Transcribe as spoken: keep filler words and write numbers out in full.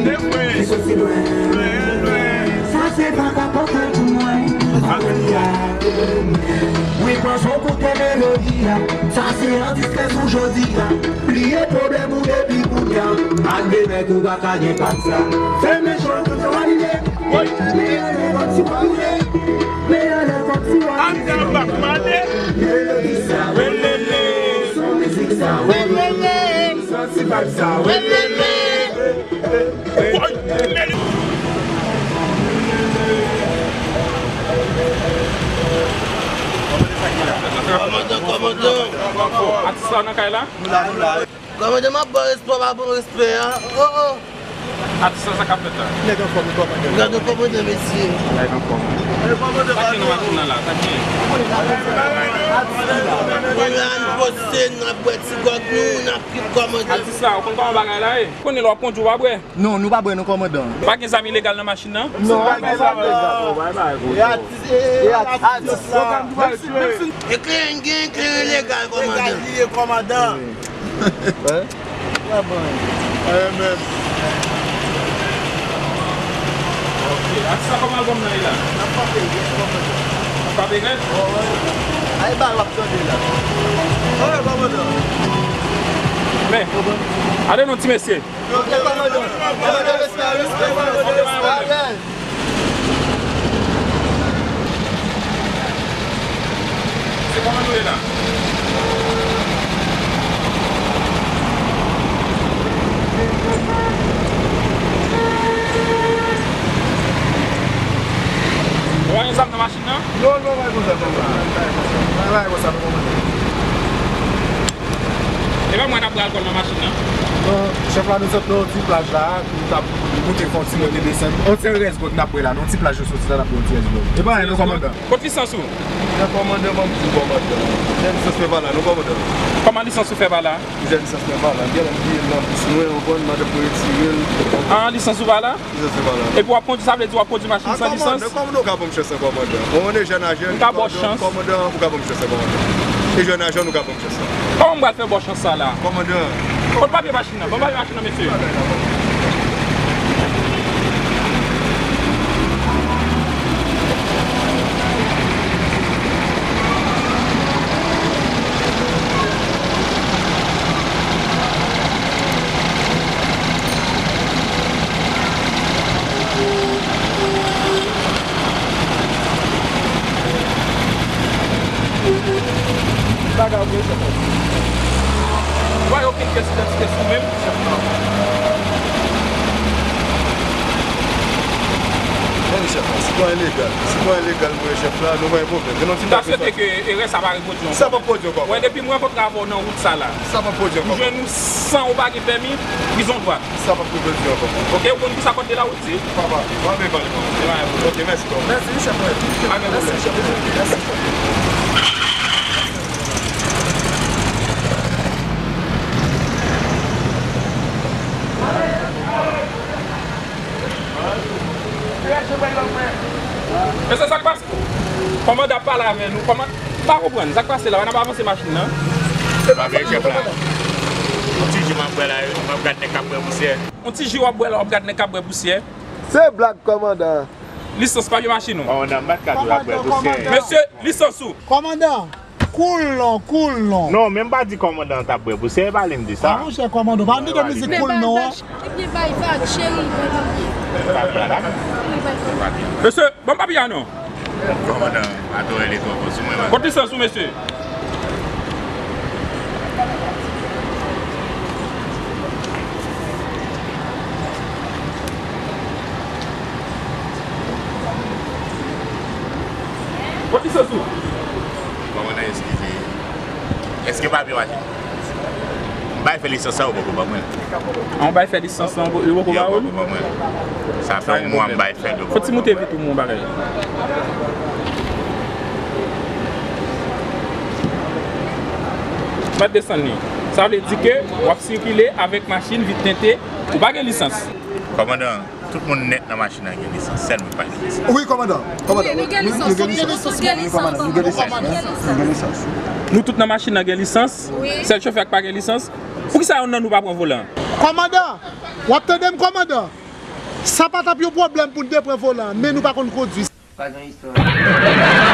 Li soti lwen, lwen, lwen. Sa se pa kapòt pou mwen. Wi, pran son koute melodi a. Sa se anti-strès pou jodi a. Bliye pwoblèm ou depi kounye a. Ak de nèg ou pa ka gen pa sa. Fèmen jòl tout sa anime. Meyè lè kòm si w ap boule. Meyè lè kòm si w ap boule. Melodi sa, welele. Son mizik sa, welele. Santi vibe sa, welele. Kòmandan, kòmandan. Atis la nan kay la? Nou la, nou la. Kòmandan, m ap ba w respè, w pa ban m respè a. Oh, oh. Atis la, sa k ap fèt la? Nèg anfòm, wi, kòmandan. Gade yon kòmandan, mesye. Nèg anfòm. Sa k gen nan machin nan la? Sa k gen? Kounye a, n poze, n ap bwè ti gwòg nou, n ap trip kòmandan. Atis la, ou konn kòman bagay la ye? Konnen lè w ap kondui, w pa bwè? Non, nou pa bwè non, kòmandan. Pa gen zam ilegal nan machin nan? Non, pa gen zam ilegal. E kleren, gen kleren legal, kòmandan. Legal li ye, kòmandan. Wi. Trè bon. Wi, menm. Ok, ak sa kòman albòm nan ye la? N ap frape, kòmandan. N ap frape nèt? Wi, wi. Ay, ba w ap tande la. Wi, kòmandan. Men, ale non, ti mesye. Se kòman nou ye la? Ou pa gen zam nan machin nan? Non, non, pa gen zam nan. Pa gen zam nan. E pa mwen n ap bwè alkòl nan machin nan? Non, chèf la, nou sot nan yon ti plaj la, nou t ap moute fè yon ti moute desann. Yon ti rès gwòg n ap bwè la, nan yon ti plaj nou soti la, n ap bwè yon ti rès gwòg. E pa anyen non, kòmandan. Kot lisans ou? Men kòmandan, ban m di w, kòmandan. Jan lisans mwen pa la, non, kòmandan. Kòman lisans ou fè pa la? Jan lisans mwen pa la. M genlè m bliye l nan bous mwen, w konprann, m ap retire l. Ah, lisans ou pa la? Epi w ap kondui, sa vle di w ap kondui machin san lisans? Kòmandan, kòmandan, ou ka ban m chans lan, kòmandan. Mwen, mwen jèn a jèn, kòmandan, ou ka ban m chans lan, kòmandan. E jèn a jèn, ou ka ban m chans lan. Kòman m pral fè ba w chans sa la? Kòmandan. Kot papye machin nan? Ban m papye machin nan, mesye. Bagay ou gen, chèf. Ou pa gen okenn pyès idantite sou menm, chèf la. Tande, chèf la, si pa ilegal, si pa ilegal, mwen, chèf la, nou pa gen pwoblèm. Gen yon ti... M ta swete ke erè sa pa repwodui ankò. Sa p ap pwodui ankò. Mwen, depi m rankontre avè w nan wout sa la, sa p ap pwodui ankò. M jwenn ou san ou pa gen pèmi, prizon dwat. Sa p ap repwodui ankò. Ok, ou konn kisa kòd de lawouti? Papa, pa vle pale, papa. Ok, mèsi, papa. Mèsi, chèf mwen. Pa gen pwoblèm. Mèsi, chèf mwen. Mèsi, chèf mwen. Mesye, sa k pase? Kòmandan ap pale avè nou. Kòman, m pa konprann. Sa k pase la? N ap avanse machin nan. Pa bliye chèf la. Yon ti ji m ap bwè la, m ap gad nèg k ap bwè pousyè. Yon ti ji w ap bwè la, w ap gad nèg k ap bwè pousyè. Se blag, kòmandan. Lisans, papye machin ou. Kòmandan, m pa t ka di w ap bwè pousyè. Mesye, lisans ou. Kòmandan. Cool non, cool non. Non, men m pa di kòmandan an t ap bwè pousyè, e pa li m di sa. Ah, monchè, kòmandan, pa tande mizik cool non an. Ebyen, bay vag, cheri, bay vag. Mesye, ban m papye a non. Kòmandan, pa twò rele twò fò sou mwen, man. Kot lisans ou, mesye? Kot lisans ou? Kòmandan, eskize. Èske papye machin? M bay fè lisans la, ou poko ban mwen. An, ou bay fè lisans la, ou poko ba ou? Yo, poko ban mwen. Sa fè yon mwa m bay fè do. Fò ti moute vit ou, mon bagay. Mèt desann li. Sa vle di ke w ap sikile avèk machin vit tente, ou pa gen lisans. Kòmandan. Tout moun nèt nan machin nan gen lisans, sèl mwen k pa gen lisans. Wi, kòmandan. Kòmandan. Wi, nou gen lisans. Nou gen lisans. Wi, kòmandan, nou gen lisans. Nou tout nan machin nan gen lisans. Wi. Sèl chofè a k pa gen lisans. Poukisa yonn nan nou pa pran volan? Kòmandan, w ap tande m, kòmandan? Sa pa t ap yon pwoblèm pou n te pran volan an, men nou pa konn kondwi. Pa gen istwa.